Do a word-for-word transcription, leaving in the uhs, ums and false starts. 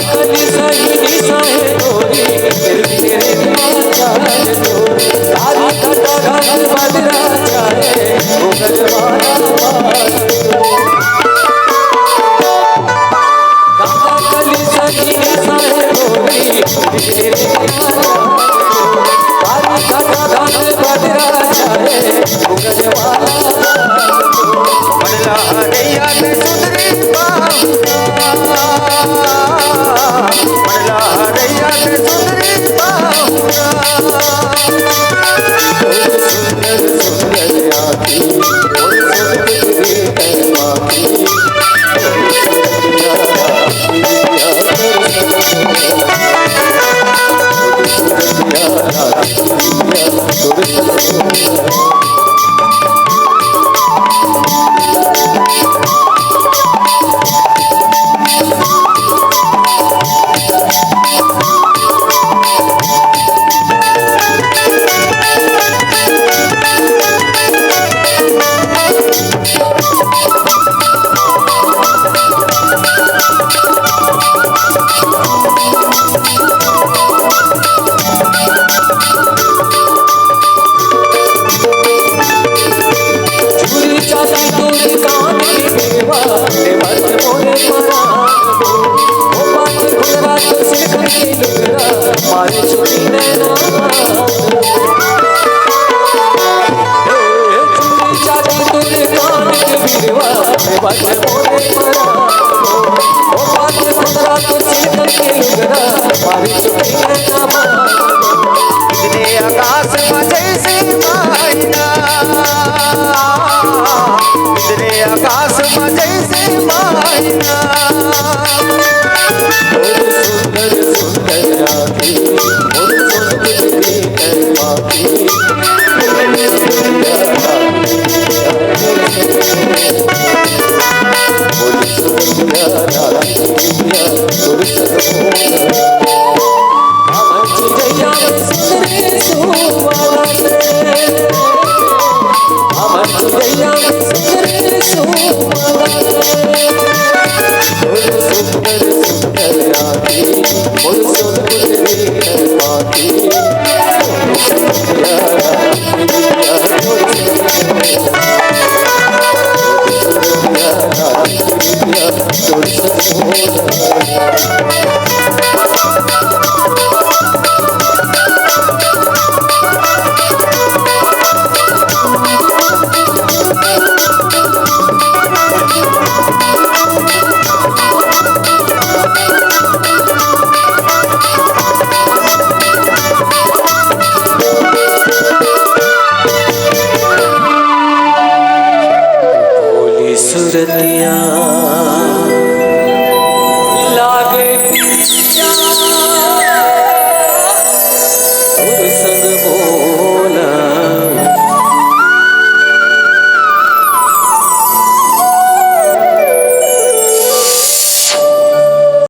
कली सही निसहे तोरी, फिर भी तेरे पास जान तोरी। कारी घटा घास बदरा जाए, उगल वाला पास। कली सही निसहे तोरी, फिर भी तेरे पास जान तोरी। कारी घटा घास बदरा जाए, उगल वाला पास। मन लहरैया के सुंदरी पाहुना। मन लहरैया के सुंदरी पाहुना। सुंदर सुंदर आँखी, ओ सुंदर रे तन आँखी। चूरी चांदी तोर कान के मेवा, ले मत मोरे परान को। ओ पाँच फुलरा तो सिर के लुगरा, मारे चुपी नैना। ए, चूरी चांदी तोर कान के मेवा, ले मत मोरे परान को। ओ पाँच फुलरा तो सिर के लुगरा, मारे चुपी नैना। इतने आकाश में जैसे मायना, इतने आकाश में जैसे मायना। सुंदर सुंदर आँखी, और सुंदर आँखी।